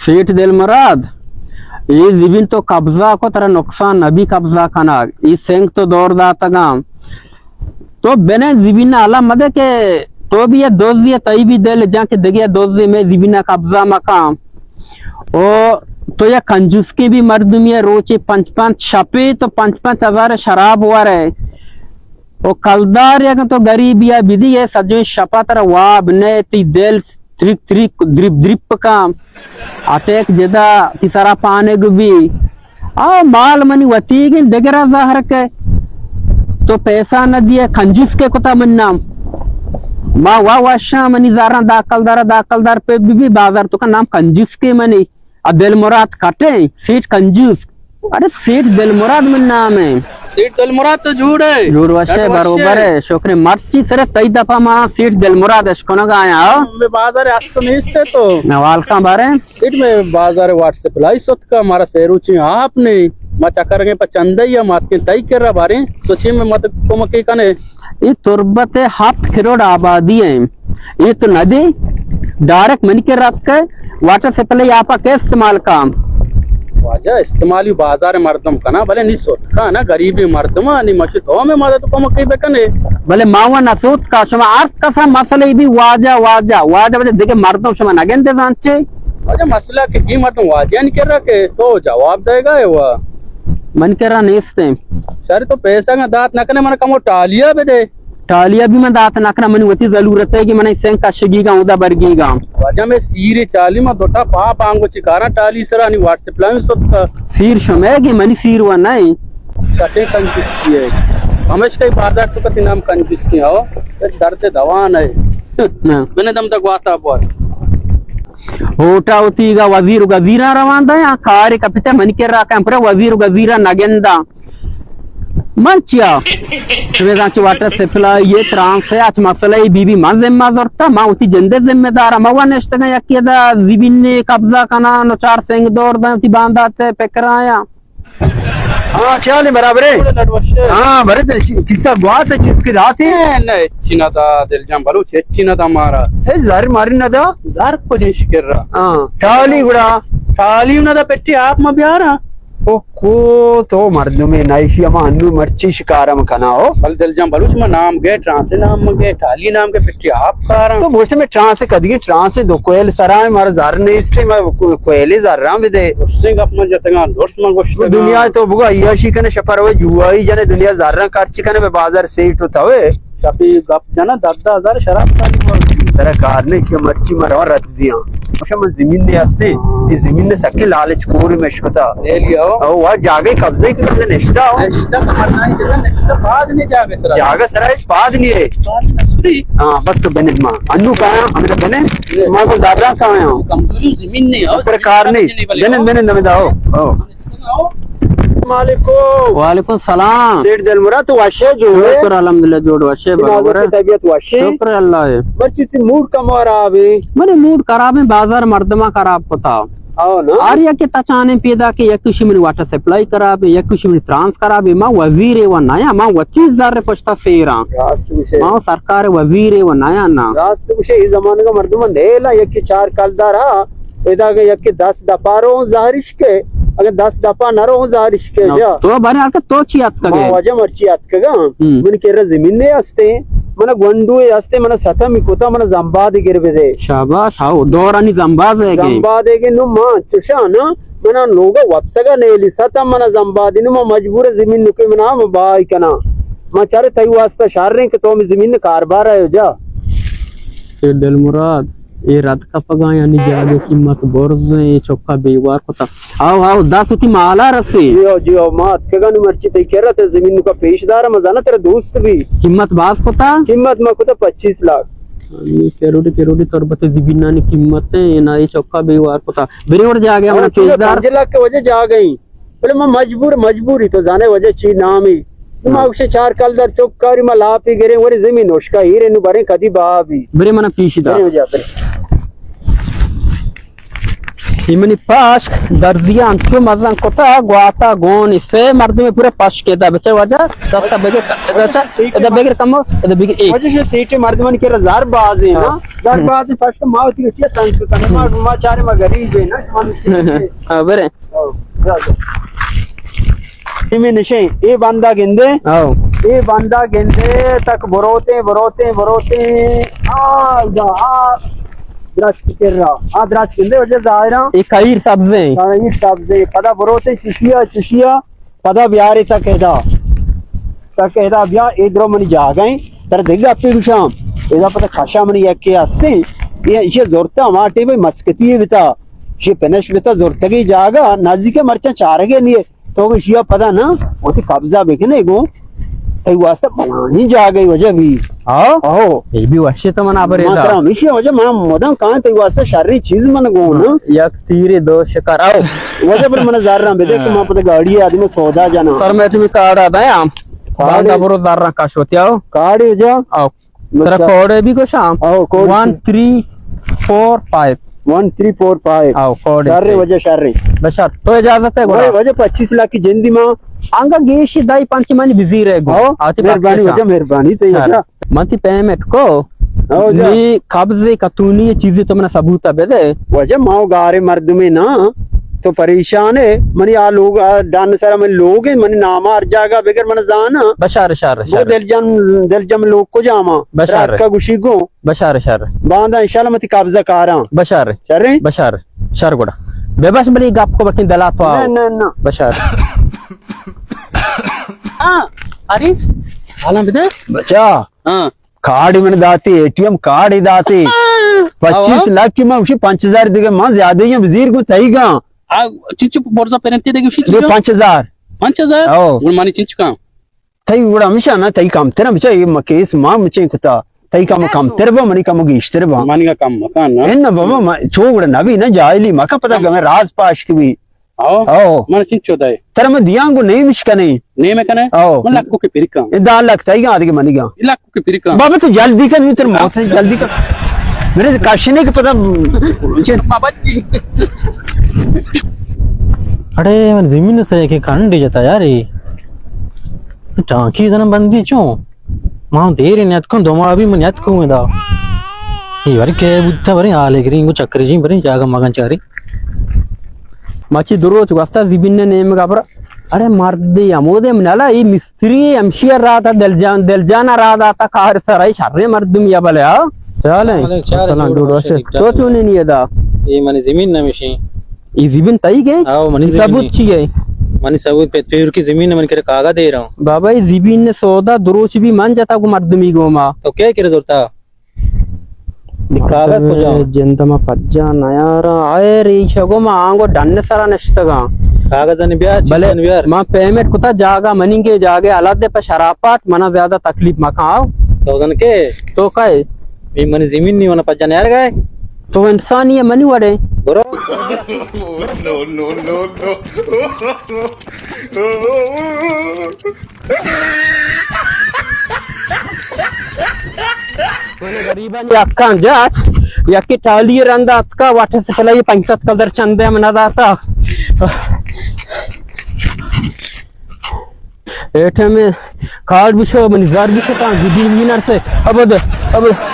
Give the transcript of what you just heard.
سیٹھ دل مراد، اے زمین تو قبضہ کو، ترا نقصان نبی قبضہ کنگ۔ اے سنگ تو دور داتگاں۔ تو بنے زمین ءَ الم مدے کہ تو بھی یہ دزی، تئی بھی دل جان کہ دگہ دزی میں زمین ءَ قبضہ مکاں۔ او تو یک کنجوسکے بھی مردمی ہے، روچے پنچ پنچ شپے تو پنچ پنچ ہزار شراب ورے۔ او کلدار یک تو غریبی ءَ بدی، یہ سجویں شپا ترا واب نے، تی دل تریک تریک دریپ دریپ کام۔ اٹیک جدا تی سرا پانگ بی۔ آ مال منی وتیگیں، دگرا زہر کے۔ تو پیسہ نہ دیے، کنجوس کے کتا من نام۔ ما وا وشاں منی زاراں داکل دار، داکل دار پہ بی بی بازار تو کا نام کنجوس کے منی۔ آ دل مراد کٹیں، سیٹھ کنجوس۔ ارے سیٹھ دل مراد من نام ہے۔ سیٹھ دل مراد تو جوڑ ہے؟ جوڑ وشے، بروبر ہے۔ شکر۔ مرچی سر تئی دفعہ ما سیٹھ دل مراد اش کنگ آیا۔ ہاں، میں بازار است نیست ہے تو۔ نوال کاں بارے؟ سیٹھ میں بازار واٹ سپلائی ست کا، مارا سیروچی آپ نے۔ ما چکر گئے پہ چندے یا مات کے تئی کر رہا بارے۔ تو چی میں مت کمکی کنے؟ اے تربت ءِ ہپت کروڑ آبادی ایں۔ اے تو نہ دے، ڈائریکٹ منی کرا اتکے، واٹر سپلائی آپا کے استعمال کاں؟ واجہ استعمالی بازار مردم کنا، بلے نی ستکا نا، غریبی مردم نی مشی تو ہمیں مدد کمکی بکنے۔ بلے ما و نہ ستکا، شما ہر کسا مسئلہ بی واجہ، واجہ، واجہ، واجہ دگہ مردم شما نگندے زانچے؟ واجہ مسئلہ کہ بی مردم واجہ نی کرا کہ تو جواب دے گا ہے وا۔ من کرا نیستیں۔ شر تو پیسہ کا دات نہ کنے، من کمو ٹالیا بدے۔ ٹالیا بھی من دات نہ کناں، منی وتی ضرورت ہے کہ منی سنگ کشگی گا، اودا برگی گا۔ واجہ میں سیر چالی، ما دوٹا پاپ آنگو چکاراں ٹالی سرا، نی واٹس ایپ لائن ست کا۔ سیر شمے گے، منی سیر و نہیں۔ چٹے کنجوس کی ہے۔ ہمیش کئی بازار تو کتی نام کنجوس کی ہو، درد دوان ہے۔ نہ۔ بنے دم تک واتا بوار۔ ہوٹا ہوتی گا وزیر و گزیرا روان دا، یا کاری کپتے منی کرا کم پر وزیر و گزیرا نگندا۔ من چیا؟ شمے زانچ واٹر سپلائی، یہ ترانس ہے، اچ مسئلہ بی بی من ذمہ زرتا، ما وتی جندے ذمہ دارا، ما وا نشتگا یکی دا زمین قبضہ کنا، نو چار سنگ دور دا، وتی باندات پکرایا۔ ہاں، چیا لے برابر ہے؟ ہاں، برے تے چی-، کسا گوات ہے چیز کی داتی؟ اے، نہیں، چی نہ دا، دل جان بلوچ، چی نہ دا مارا۔ اے، زر ماری نہ دا؟ زر کو جنش کر رہا۔ ہاں، ٹالی گڑا؟ ٹالی نہ دا، پٹی آپ ما بیارا۔ او کو تو مردمے نائشی، ہما انو مرچی شکارم کنا ہو۔ بل دل جان بلوچ، ما نام گئے، ٹرانسے نام گئے، ٹالی نام گئے، پٹی آپ کارا۔ تو موسم ٹرانس کدگی، ٹرانس دو کوئل سرا ہے، مارا زر نیستے، ما کو-، کوئلے زراں بدے۔ درسیں گپ من جتگاں، درس من گوشتگاں۔ دنیا تو بگو عیاشی کنے، شپر ہوئے جوائی جنے، دنیا زراں خرچ کنے، بے بازار سیٹ ہوتا ہوئے۔ شپی گپ جنا، دہ دہ ہزار شراب کاری۔ ترا کار نہیں کہ مرچی مرا رد دیاں۔ اچھا، من زمین نے ہستے، یہ زمین نے سکے لالچ کور میں شکتا۔ لے لیا ہو۔ او، وا جاگے قبضے کی تو نشتا ہو۔ نشتا تو مرنا ہی جگہ، نشتا پاد نہیں جاگے سرا۔ جاگے سرا ہچ پاد نہیں ہے۔ پاد نسری۔ ہاں، بس تو بنت ما۔ انو کہاں، ہمیں تو بنت۔ ما کو زیادہ کہاں ہوں۔ کمزوری زمین نہیں ہو۔ اس طرح کار نہیں۔ بنت، بنت، بنت، آؤ۔ آؤ۔ السلام علیکم۔ وعلیکم السلام۔ سیٹھ دل مراد، تو وشے جو ہے؟ شکر الحمدللہ، جوڑ وشے، برابر ہے۔ طبیعت وشے؟ شکر اللہ ہے۔ مرچی تی موڈ کم خراب ہے۔ منی موڈ خراب ہے، بازار مردمہ خراب کتا۔ آؤ نا۔ ہر یکے تچانے پیدا کہ یک کشی منی واٹر سپلائی خراب ہے، یک کشی منی ترانس خراب ہے۔ ما وزیر و نیا، ما وتی زر پشتا سیراں۔ راست گوشے۔ ما سرکار وزیر و نیا نا۔ راست گوشے، ای زمانگا مردم نیلا یکی چار کلدار ہا، ادا اگہ یکی دس دپا رو زہرش کے، اگہ دس دپا نہ رو زہرش کے، نو، جا۔ تو بنے ہر کہ تو چی اتکگے؟ ما واجہ مرچی اتکگاں۔ ہم۔ من کرا زمین نے ہستے، من گونڈو ہستے، من ستم کتا، من زمباد گر بدے۔ شاباش، ہاو، دورانی زمباز ہے کہ۔ زمباد ہے کہ نو ما چوشا نا، منا لوگا وپسگا نیلی، ستم منا زمبادی، نو ما مجبور زمین نکے منا ہم بائی کنا۔ ما چارے تئی واسطہ شر رہیں کہ تو ہمیں زمین کاربار ہے جا۔ سیٹھ دل مراد، اے رد کپگا یعنی جاگے قیمت برز ہیں، اے چکا بیوار کتا۔ آو، آو، دس وتی مالا رسے۔ جی آو، جی آو، ما اتکگانی مرچی تئی کرا تے زمین نکا پیش دارا، ما زانا تیرا دوست بھی۔ قیمت باز کتا؟ قیمت ما کتا پچیس لاکھ۔ انی کروڑی کروڑی تربت زمینانی قیمت ہے، نا اے چکا بیوار کتا۔ برے اور جاگے ہمارا پیش دار۔ پنج لاکھ کے وجہ جاگے۔ بلے ما مجبور، مجبوری تو زانے وجہ چی نامی۔ ما ہاں۔ گوشے چار کلدار چک کاری ما لاپی گریں، وری زمین اشکا ہیرے نو بریں کدی بابی۔ برے منا پیش دا۔ برے ہو جا، برے۔ اے منی پشک درزی انچو مزن کتا، گواتا گون، اے سے مردم پورا پشک ادا بچار واجہ، دستا بگر، ادا بگر کمو، ادا بگر اے۔ واجہ شو سیٹے مردمانی کرا زر بازیں نا، ہاں۔ زر بازیں پشک ما وتی چیا تنگ کنے، ما، ما چارے ما غریب ایں نا، شما ہاں، برے۔ ہاں، جا، جا۔ اے میں نشیں، اے بندہ گندے۔ او۔ اے بندہ گندے، تک بروتے، بروتے، بروتے۔ آ، ادا، آ، درچک کرا۔ آ، درچک گندے، وجہ ظاہراں۔ اے کہیر سبزیں۔ کہیر سبزیں۔ پدا بروتے، چشیا، چشیا۔ پدا بیارے تک ادا۔ تک ادا بیا، اے درو منی جاگہ ایں۔ ترا دگہ گپے گوشاں۔ ادا پدا کشا منی یکے ہستیں۔ اے، ایشی زرتا ہما ٹیم مسکتی بتا۔ ایشی پنش بتا زرتگی جاگہ، نزدیک مرچاں چارگے نیے۔ تو ایشیا پدا نا، وتی قبضہ بکنے گوں، تئی واسطہ بلاہیں جاگہے واجہ بی۔ ہاں؟ ہو۔ اے بی وشے تو منا برے ما دا۔ ترا ہمیشی واجہ منا مدام کاں تئی واسطہ شریں چیز من گوں نا۔ یک تیرے دو شکار، او۔ واجہ پر منا زراں بدے کہ ما پدا گاڑی آدمی سودا جانا۔ پر میں تمہیں کارڈ آ دیا۔ کارڈ؟ باندا برو زراں کش ہوتی، او۔ کارڈ واجہ؟ او۔ ترا بچا۔ کوڈ ءَ بی گوشاں؟ او، code one three four five. One three four five. او، کوڈ ءَ۔ شر واجہ، شر۔ بشر، تو اجازت ہے گڑا؟ واجہ پچیس لاکھ کی جندی ما۔ آنگا گیشی دائی پنچ منی بزیر ہے گو۔ او، آتی مہربانی پاکستان۔ واجہ، مہربانی تو شر۔ واجہ۔ من تی پیمنٹ کو۔ او جا۔ نی قبض کتونی چیزی تو منا ثبوت بدے۔ واجہ ما گارے مردمے نا۔ تو پریشان ہے، منی آ لوگ، آ ڈن سرا منی لوگ ہے، منی نام ہر جاگہ بگر من زانا۔ بشار، شر، وہ شر۔ دل جم، دل جم لوگ کو جاما۔ بشار۔ رات کا گوشی گو۔ بشار، شر۔ باندا انشاءاللہ متی قبضہ کاراں۔ بشار۔ شر؟ بشار۔ شر گڑا۔ بے بس بلی گپ کو بکن دلا تو آؤ۔ نہ، نہ، نہ۔ بشار۔ ہاں، ارے۔ حالاں بدے؟ بچا۔ ہاں۔ کارڈ من داتے، اے ٹی ایم کارڈ داتے۔ ہاں۔ پچیس لاکھ کی من اسی پنچ ہزار دیگہ من زیادہ ہی بزیر کو تئی گا۔ آ، چنچو برزا پرنتی دے گوشی چنچو؟ پنچ ہزار۔ پنچ ہزار؟ او۔ گڑا منی چنچو کام؟ تئی گڑا ہمیشہ نا، تئی کم تر ہمیشہ، اے م-، کیس ما مچیں کتا۔ تئی کم کم تر با، منی کم گیشتر با۔ منی کا کم مکان نا۔ اے نا بابا، ما، چو گڑا نبی نا، جاہلی مکا پتا ہم۔ گمے راز پاش کبی۔ او۔ او۔ من چنچو دے؟ تر من دیاں گو نیم اش کنے۔ نیم کنے؟ او۔ من لکو کے پرکا۔ اے دا لک تئی گا، آدگے منی گا۔ لک کہ پرکا۔ بابا تو جلدی کن، تر موت ہے، جلدی کن۔ میرے کاشنے کے پتا۔ اڑے من زمین سے کہ کنڈ جتا یار، اے ٹانکی زن بندی چوں؟ ما دیر نیت کن، دو ماہ بھی من نیت کن دا۔ یہ بار کہ بوتا بارے حال گرین کو چکر جی بارے جاگا مگن چاری۔ مچی دروت واسطہ زمین نے نیم گبر۔ اڑے مردے ہمودے منالا، اے مستری ہمشی ءَ را داتا، دلجان، دلجان ءَ را داتا کار سرا، اے شریں مردمے یا بلے، ہاں؟ چالیں؟ السلام علیکم، چالیں، سلام، جوڑ جوڑ وش، وش۔ ٹھیک ٹھاک۔ تو چونی نہیں ادا؟ اے منی زمین نمیشی۔ اے زمین تئی گے؟ آو، منی زمین ثبوت نہیں۔ چی ہے؟ منی ثبوت پہ تیرکی زمین، من کرے کاغذ دے رہا ہوں۔ بابا، اے زمین نے سودا دروچ بھی من جتا کو مردمی گوما۔ تو کیا کرے زورتا؟ کاغذ کجا؟ جند ما پجا نیارا، اے ریشہ گو ما آنگو ڈن سرا نشتگاں۔ کاغذ نے بیار، بلے چیزاں بیار۔ ما پیمنٹ کتا، جاگہ منی گے، جاگہ الگ دے پہ شرافت، منا زیادہ تکلیف مکاؤ۔ تو زن کے؟ تو کئے؟ اے منی زمین نہیں، منا پجا نیار گئے۔ تو انسانی ہے منی وڑے۔ برو۔ نو، نو، نو، نو۔ من غریبانی حقاں جات، یکی ٹالی رندا اتکا، واٹر سپلائی پنچ سد کلدار چندے من داتا۔ اے ٹائم کارڈ بشو، منی زر بشتاں، گدی نرسے۔ ابد، ابد۔